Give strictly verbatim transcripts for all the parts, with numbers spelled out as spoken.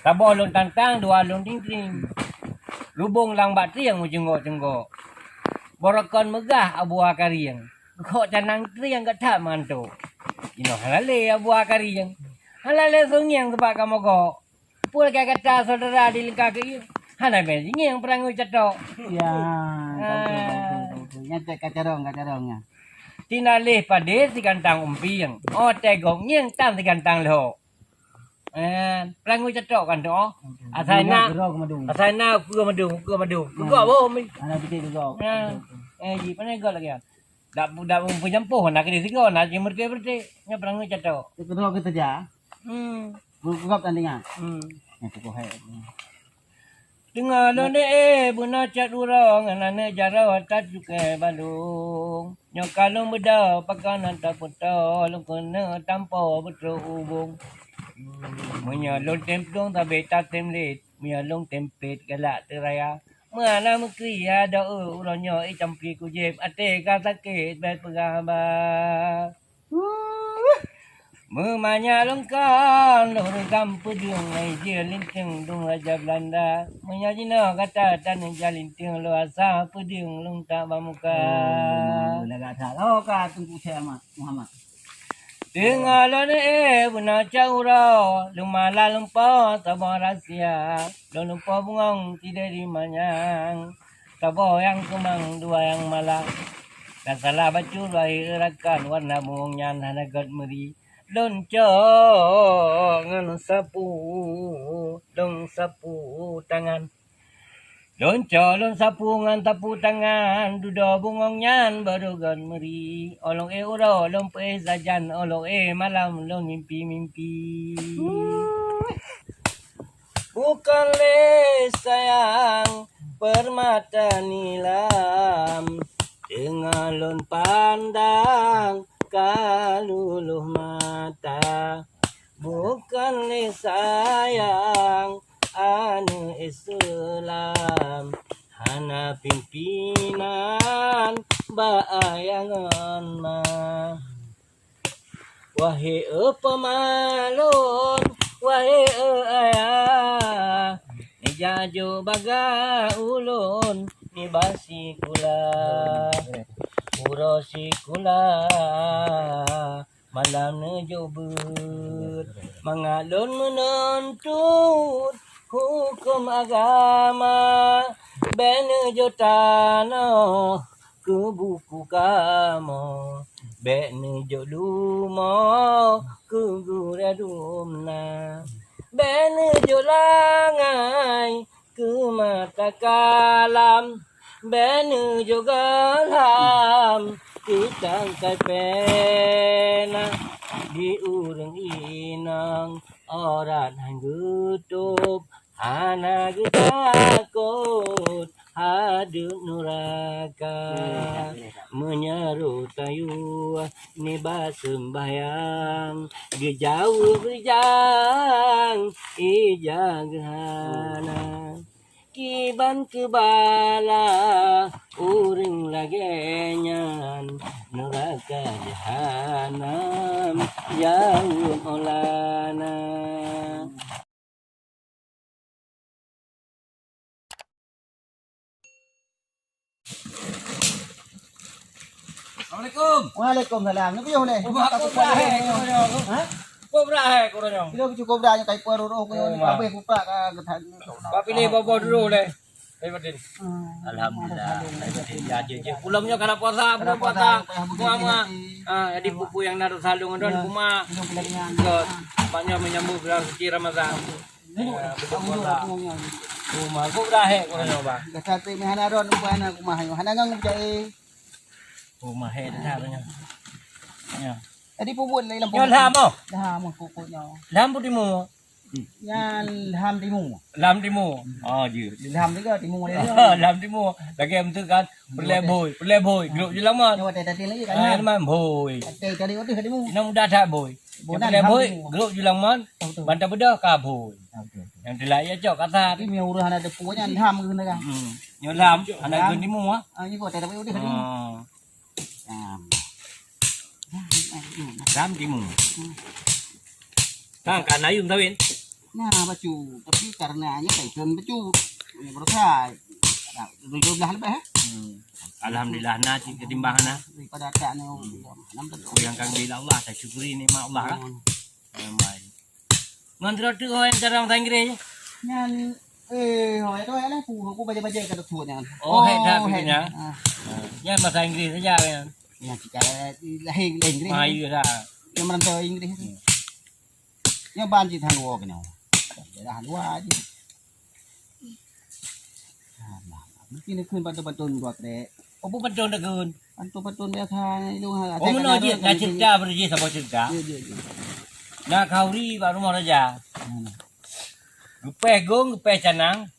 Saboh lôn tantang, dua lôn tingting. Lubông lam bak trieng meucunggok-cunggok. Barokon meugah Abu Akarieng. Gok canang trieng gata mantok. Inoe hana lé Abu Akarieng. Hana lé sungieng sabab ka mogok. Peue lagèe gata syedara di lingka keuieng. Hana bèe jingieng peurangui catok. Ya, Ah. Nyan cek ka carông, ka carông nyan. Tinaleh padé sigantang umpieng. Oh, teugob ngieng tan sigantang lhok. Eh, peurangui catok kan tu, oh. Asai na, asai na ukeue madu, ukeue madu. Peugok boh mi. Ana piti peugok. Eh, ji, pane gok lagi. Dak, dak meupeujampôh, na keudeh sigoe, na jimeureuté-meureuté. Nyan peurangui catok. Keudroe keu teja. Hmm. Peugok tan teungoh. Hmm. Nyan cukup hai. Teungoh lôn éh, beuna cot uroe ngon aneuk jaroe tacukée balong. Nyoe ka lôn beudôh pakon ata peutoe, lôn keuneuk tampo beutrok ubong. Meunyoe lôn tem plueng sabé tatem lét, meunyoe lôn tem pét galak teuraya. Meuhana meukria doe uroe nyoe, ih, campli kujieb, até ka sakét bèk peugah haba. Meumanya lôn kon lôn reugam peudeueng, ai jeuet linteung dong raja Beulanda. Meunyoe jinoe gata taneuk jak linteung, lôn asa peudeueng lôn tak bak muka. Oh, lagak that. Oh, ka Teungku Syekh Ahmad Muhammad. Teungoh lôn éh beuna cot uroe, lôn mala lôn po saboh rahsia. Lôn lumpoe bungöng sideh dimanyang, saboh nyang keumang dua nyang mala. Ka salah bacut wahé rakan, warna bungöng nyan hana göt meuri. Lôn cok ngon sapu, lôn sapu tangan. Lôn cok lôn sapu ngon sapu tangan, dudoe bungöng nyan barô göt meuri. Óh lôn éh uroe lôn peuéh sajan, óh lôn éh malam lôn mimpi-mimpi. Bukon lé sayang peurmata nilam, teungoh lôn pandang ka luluh mata. Bukon lé sayang aneuk Islam, hana pimpinan bak ayah ngon ma. Wahé e peumalon, wahé e ayah, neujak jok bagah ulôn nibak sikula. Uroe sikula malam neujok beuet, mangat lôn meununtut huköm agama. Bèk neujok tanoh keu buku kamoe, bèk neujok lumoe keu gurèe dumna. Bèk neujok langai keu mata kalam, bèk neujok gohlom keu tangkai pena. Di ureueng inong aurat han geutôb, hana geutakot hadeup nuraka. Meunyoe roh tayue nibak seumbahyang, geujaweueb rijang ija geuhana. Kiban keu bala ureueng lagèe nyan, nuraka jahanam jaweueb olana. Assalamualaikum. Waalaikumsalam. Ni piôh leh. Ubah aku berakhir, kau nyoe. Ha? Kau berakhir, kau nyoe. Kita cukup dah, nyokai pun roh, kau nyoe, habis kuprak ka gethan. Pak pilih bobo dulu leh. Hai, Martin. Hmm. Alhamdulillah. Hai, Martin. Ya, je, je. Pulang nyoe kana puasa, kana puasa. Puasa, puasa. Muah, muah. Ah, jadi pupu nyang na salong don, ya. Kuma. Minum pula dengan. Ke, banyak menyambut bulan suci Ramadan. Ini, ya, betul, aku puasa. Rumah aku berakhir, kau nyoe, bah. Dasar tu meh hana ron, bukan aku mah, hana ngang bujai. Oh, mahé dah dah nyoe. Nyoe. Jadi puput lé lam. Nyoe puput. Lam oh. Dah mah puput nyoe. Lam putih mu. Nyan lam timu. Lam timu. Oh, je. Lam tiga timu dia. Lam timu. Lagi betul kan? Peureulèe bhôi, peureulèe bhôi. Grup je lamon. Nyoe tadi lagi kan. Ah, lamon bhôi. Tadi tadi udah timu. Ina mudah that bhôi. Bhôi nan peureulèe bhôi, grup je lamon. Betul. Banta beudôh ka bhôi. Betul. Nyang teulak ya cok kasar. Ini ureueng hana depu nyan lam keuneuk. Hmm. Nyoe lam, hana keu timu ah. Ah, ni kok tak dapat udah timu. Ah. Lam. Lam timu. Kang, kan ayum tawin. Nah, bacut. Tapi karena nyoe Titan bacut. Nyoe baroesa. Nah, dua belas lebih, eh? Hmm. Alhamdulillah, na cit ketimbang na. Daripada tak ni, hmm, enam belas. Nyang ka geubri lé Allah, tasyukuri nikmat Allah, kan? Hmm. Yang baik. Ngon sidroe teuk ho nyang cara bahasa Inggréh? Nyan, eh, ho, itu lah. Aku, aku baca-baca kata surat nyan. Oh, head dah, oh, head. Begitu, ya? Ah. Ah, nyan bahasa Inggréh saja, kan? Nyan cit lahé, lahé Inggréh. Ah, iya dah. Nyang merantau Inggréh. Hmm. Nyoe ban cit hang woe keunoe. Daerah luwa jih. Alah, mungkin kheun pantôn-pantôn dua trek. Oh, peue pantôn takheun? Pantôn-pantôn biasa ilong ha. Oh, meunoe jih, na cerita beureujih saboh cerita. Iya, iya, iya. Na khauri bak rumoh raja. Hmm. Geupéh gong, geupéh canang.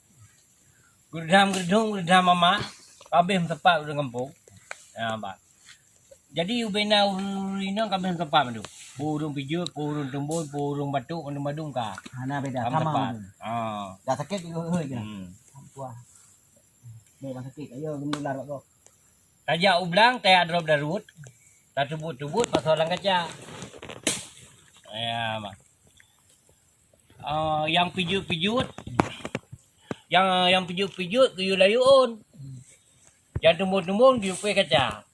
Geureudam geureudong, geureudam mamak, ka abéh meusapat ureueng gampông. Ha, bah. Jadi, ubena ureueng-ureueng inong ka abéh meusapat mandum. Peue ureueng Pijeut, peue ureueng Tumbon, peue ureueng Batok, mandum-mandum ka. Hana beda, ka sama meusapat mandum. Ha. Dah sakét juga, heuh, je. Hmm. Wah. Baik, dah sakét, ayo, geumular bak gob. Tajak u blang, tajak drob daruet. Tateubuet-teubuet, pasoe lam kaca. Ya, bah. Ah, nyang pijeut-pijeut, nyang, nyang pijeut-pijeut geuyue layue ôn. Nyang tumbon-tumbon geuyue pue kaca.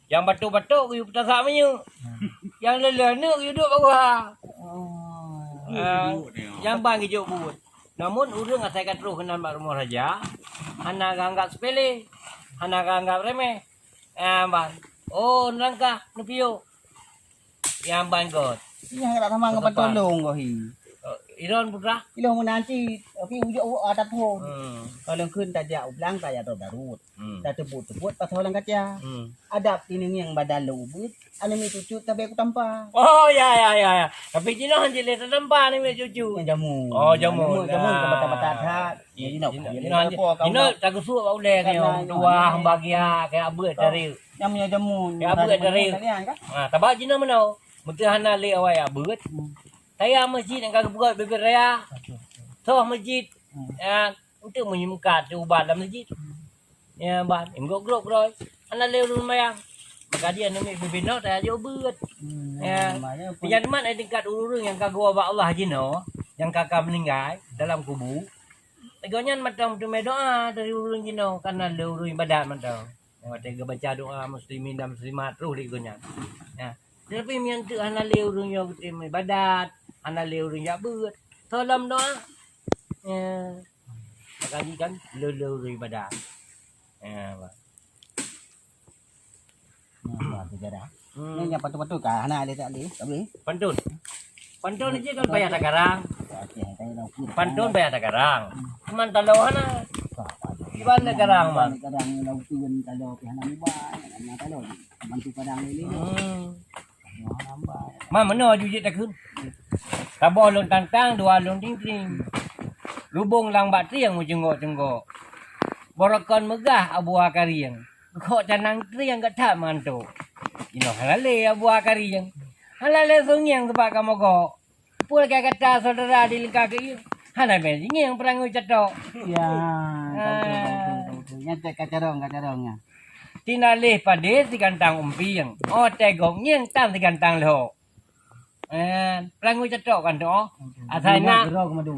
Nyang batok-batok geuyue peutasak minyeuk. Nyang le-le aneuk geuyue duek bak guha. Oh. Ah, nyang ban geujok buet. Namun ureueng asai ka troh keunan bak rumoh raja, hana geuanggab seupele, hana geuanggab remeh. Ah, ban. Oh, neulangkah, neupiôh. Nyang ban göt. Nyang rot sama ngon pantôn lôn goh hi. Oh, Iron putra? Ilong meunan cit, tapi ujok uwak atap phon. Hmm. Kalau kheun tajak u blang tajak drob daruet. Hmm. Tateubuet-teubuet pasoe lam kaca. Hmm. Adab tineueng nyang badan lôn ubit, aneuk miet cucu tabé kutampa. Oh, ya, ya, ya, ya. Tapi jinoe han jileh tatampa aneuk miet cucu. Nyang jameun. Oh, jameun. Jameun, jameun, nah. Ka bata-bata that. Jadi, jinoe, jinoe, jinoe, jinoe tageusuk bak ulèe nyoe, meutuwah, meubahagia, keu abeuet dari. Nyang meunyoe jameun, keu abeuet dari. Ha, taba jinoe meunoe. Meuteuhana lé awai abeuet. Hmm. Taya masjid nyang ka geupeugöt bibit raya. Soh masjid. Hmm. Ya, untuk meunyeumeukat ubat lam masjid. Hmm. Ya, ban, inggok grok droe. Hana lé ureueng mayang. Maka dia neumik bibit noe taya jok beuet. Hmm, ya. Pinjam teuma tingkat ureueng nyang ka geuwoe bak Allah jinoe, nyang ka, ka meuninggai dalam kubu. Lagèe nyan mantong teumé doa dari ureueng jinoe, kana lé ureueng ibadat mantong. Watèe geubaca doa muslimin dan muslimat troh lé geuhnyan. Ya. Tapi meunyo teuk hana lé ureueng nyoe geutem ibadat, hana lé ureueng jak beuet, tolom doa. Ya. Makajih kan lé-lé ureueng ibadat. Ya, bah. Nah, bah, sejarah. Hmm. Ni nyang pantôn-pantôn ka hana lé tak lé, tapi. Pantôn. Pantôn aja kan payah takarang. Pantôn payah takarang. Cuman taloe hana. Iban takarang, man. Takarang laut turun taloe pih hana muban, hana taloe. Bantu padang lé. Hmm. Man, meunoe aju jeuet takheun. Saboh lôn tantang, dua lôn tingting. Lubông lam bak trieng meucunggok-cunggok. Barokon meugah Abu Akarieng. Kok canang trieng gata meugantok. Jinoe hana lé Abu Akarieng. Hana lé sungieng sabab ka mogok. Peue lagèe gata syedara di lingka keuieng, hana bèe jingieng peurangui catok. Ya, tahu, tahu, tahu, tahu, tahu. Nyan cit ka carông, ka carông nyan. Tinaleh padé sigantang umpieng, oh teugob ngieng tan sigantang lhok. Eh, peurangui catok kan tu, oh. Asai na,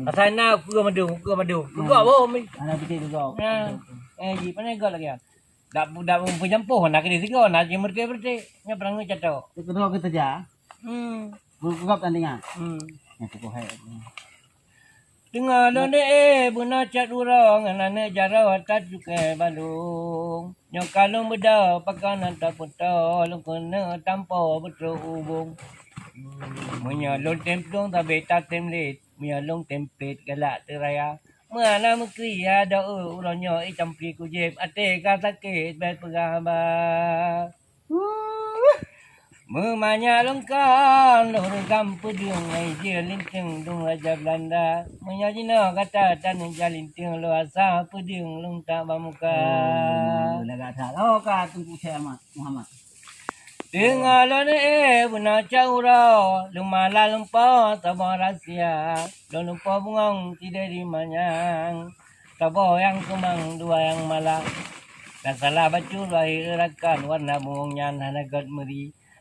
asai na keue madu, keue madu. Keugok boh mi. Ana piti keugok. Ya. Eh, ji, pane gok lagèe. Dak, dak meupeujampôh na keudéh sigoe, na jimeureuté-meureuté. Nyan peurangui catok. Keudroe geuteja. Hmm. Geugob dan denga. Hmm. Nyan cukup hai. Teungoh lôn deh, eh, beuna cat uroe ngon aneuk jaroe that cukée balong. Nyoe ka lôn beudôh pakon han tapeutoe, lôn keuneuk tampo beutrok ubông. Meunyoe lôn tem plueng sabe tatem lét, meunyoe lôn tem pét galak teuraya. Meuhana meukri ya doe uroe nyoe, eh, campli kujép, até ka sakét bèk peugah haba. Meumanya lôn kon lôn reugam peudeueng, ai jeuet linteung dong raja Beulanda. Meunyoe jinoe gata taneuk jak linteung, lôn asa peudeueng lôn tak bak muka. Oh, lagak that. Oh, ka Teungku Syekh Ahmad Muhammad. Teungoh lôn éh beuna cot uroe, lôn mala lôn po saboh rahsia. Lôn lumpoe bungöng sideh dimanyang, saboh nyang keumang dua nyang mala. Dan salah bacut lahé rakan, warna bungöng nyan hana göt meuri.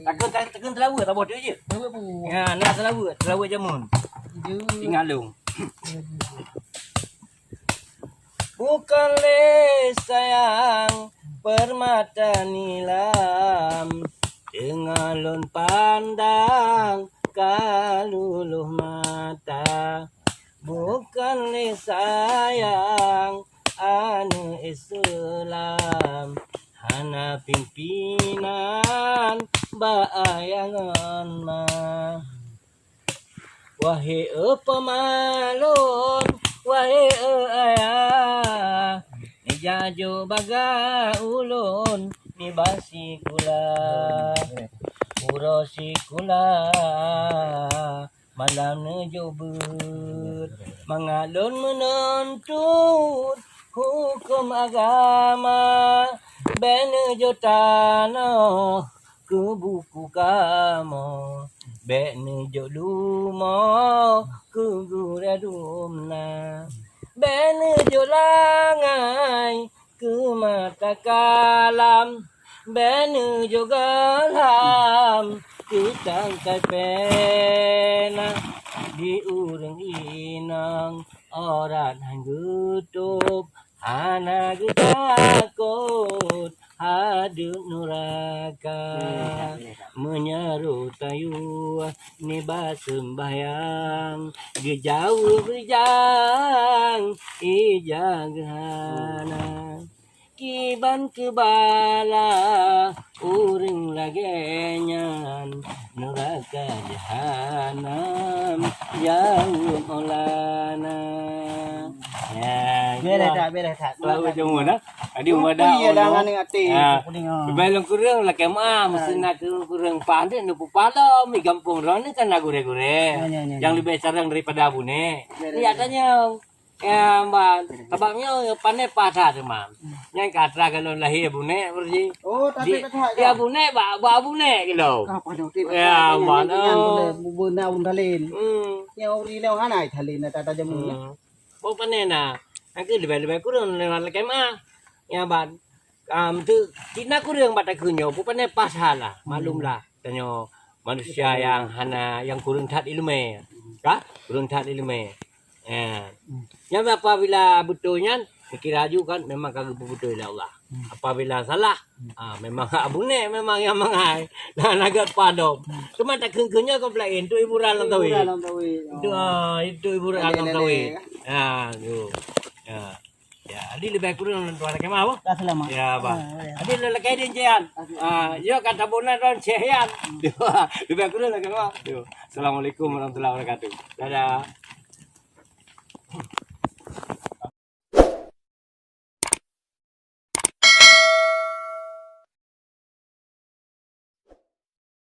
Takheun, takheun seulaweuet saboh teuk jih. Seulaweuet bu. Ya, na seulaweuet, seulaweuet jameun. Jeuet. Ingat lôn. Bukan lé sayang permata nilam, teungoh lôn pandang ka luluh mata. Bukan lé sayang aneuk Islam, hana pimpinan bak ayah ngon ma. Wahé e peumalon, wahé e ayah, neujak jok baga ulôn nibak sikula. Uroe sikula malam neujok beuet, mangat lôn meununtut huköm agama. Bèk neujok tanoh keu buku kamoe, bèk neujok lumoe keu gurèe dumna. Bèk neujok langai keu mata kalam, bèk neujok geulam keu tangkai pena. Di ureueng inong aurat han geutôb, hana geutakot hadeup nuraka. Meunyoe roh tayue nibak seumbahyang, geujaweueb rijang ija geuhana. Kiban keu bala ureueng lagèe nyan, nuraka jahanam jaweueb maulana. Ya, beres tak, beres tak. Kalau cuma dah. Tadi umada. Kuning ya, dah, aneuk até. Ha. Kuning, ha. Leubeh lôn kureueng lakèe meuah, meusti na keu kureueng pah deh, neupeupalau, mi gampông droeneuh kan na gurèe-gurèe. Ya, ya, ya, ya. Nyang leubeh sarang daripada Abu Nek. Ya, ya, ya. Ni tanyong. Ya, Mbak, sabab nyoe pandai pah that, Mbak. Nyan ka atra ka lôn lahé Abu Nek, Burji. Oh, tapi di, pah that, di ya? Abu Nek, bak, bak Abu Nek gitu. Ka pah that, ya, Mbak, oh. Beuna ureueng dalén. Hmm. Nyoe ureueng lôn hana dalén, tak tajam. Hmm. Boh pane na, nyang keu leubeh-leubeh kureueng lewat lakèe meuah. Nyan ban, am, tu, cit na kureueng bak takheun nyoe, boh pane pah that lah, maklum lah. Tanyoe manusia nyang hana, nyang kureueng that ileumèe. Ka? Kureueng that ileumèe. Ya. Nyan apabila beutôi nyan, Pikira aju kan memang ka geupeubeutôi lé Allah. Apabila salah, ah, memang hak bunoe memang nyang mangai. Nah, na gét padom. Cuma takheun-kheun nyoe kon peulaén, untuk hiburan lam tawé. Untuk, ah, untuk hiburan lam tawé. Ha, tu. Ya. Ya, jadi leubeh kureueng lôn tuan lakèe meu'ah. Dah selamat. Ya, bah. Jadi lôn lakèe idin jian. Ah, yo kata bona don Syekh Yan. Leubeh kureueng lakèe meu'ah. Assalamualaikum warahmatullahi wabarakatuh. Dadah.